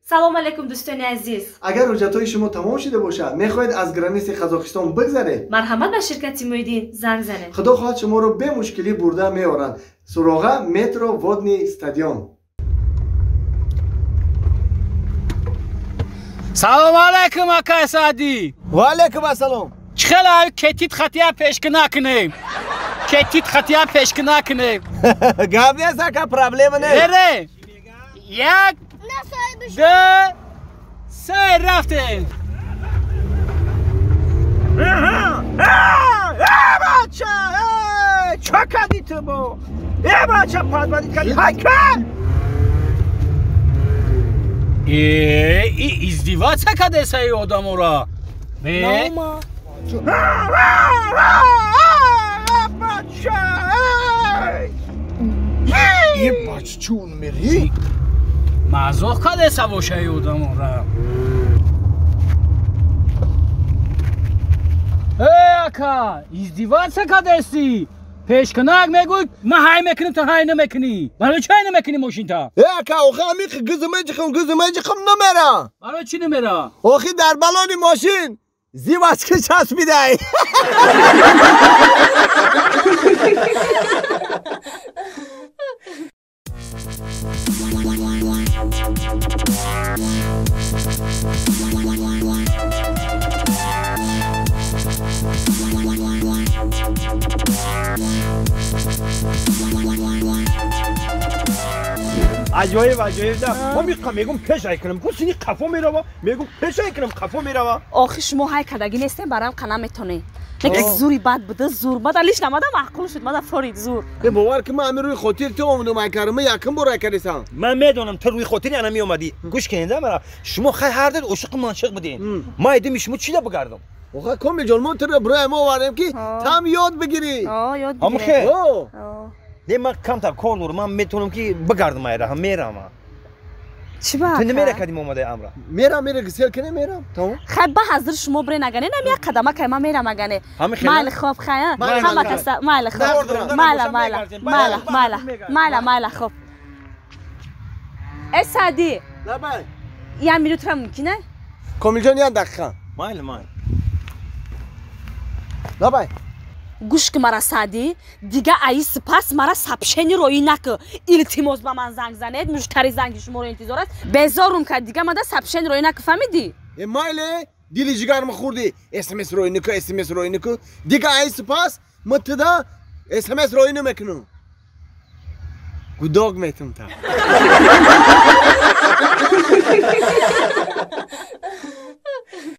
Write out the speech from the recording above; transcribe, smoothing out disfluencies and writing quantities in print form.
Салом алейкум, дӯстони азиз. Агар ҳуҷҷатҳои шумо тамом шуда бошад, мехоҳед аз граниси Қазоқистон бигзаред, марҳамат, ба ширкати Муиддин занг занед. Худо хоҳад, шуморо бемушкилӣ бурда меоранд. Суроға: метро Водный стадион. Салом алейкум, акай Саъдӣ. Ва алейкум ассалом. Чӣ хела кетит хатия пешкӣ накунем, кетит хатия пешкӣ накунем. Гап нест, ака, проблема нест. Эре, як, ду, се, рафтем. Бача, чо кардӣ ту бо? Э, бача, падбадид кардӣ, ҳайкал. Э, и издеваться кадесаи одамора. Мама. Бача. Е, бача, чун мери? Мазоқ кадеса бошаи одамора. Э, ака, издеваться кадеси. Пешканак мегӯй, ман ҳай мекунем, ту ҳай намекунӣ. Барои чӣ ҳай намекунӣ мошинта? Э, ака, охи амиқ гизм меҷихм, гизм меҷихм, намера. Барои чӣ намера? Охи дар балони мошин зивачки часпидай. Аҷоиб, аҷоиб да. Ман мегум, пеш ай кунам, ку сини қафо мерава, мегум, пеш ай кунам, қафо мерава. Охи шумо ҳай кардагӣ нестем, барам қа наметонед. Лекин зури бад буда, зур мада лиш намада, маъқул шуд мада, форид зур. Е, бовар ки, ман ҳамин рӯи хотир ту омадум, ай карам, ман якум бор ай кардисам. Ман медонам, ту рӯи хотири ана меомадӣ. Гӯш кунед мара, шумо хай ҳар дед ошиқи маншиқ будем, ман идими шумо чида бигардам? Оха, Комил ҷон, мо туро барои мо овардем, ки там ёд бигирӣ. Ёд. Ҳамихе не, ман камтар кор дорам, ман метавонам ки бигардам, айраҳам мерам. Чӣ ба? Ту намера кардим омадаи амра. Мерам, мера, гисел кане, мерам, тамом. Хай, ба ҳазир шумо бирен, агане нам як қадама кай, ман мерам агане. Майли, хоб, хай, ҳама каса майли, хоб, майла, майла, майла, майла, майла, майла, хоб. Э, Саъдӣ. Лабай. Як минутра мумкина? Комилҷон, як дақиқа. Майли, майли. Лабай. Гӯш ки мара, Саъдӣ, дига аи сипас мара сообщение роӣ накӣ. Илтимос, ба ман занг занед, муштари занги шуморо интизор аст, безорум кард. Дига мада сообщение роӣ накӣ, фаҳмидӣ? Э, майле, дили ҷигарма хӯрдӣ. СМС роӣ накӣ, СМС роӣ накӣ. Дига аи сипас ма туда СМС роӣ намекунам, гудок метум та.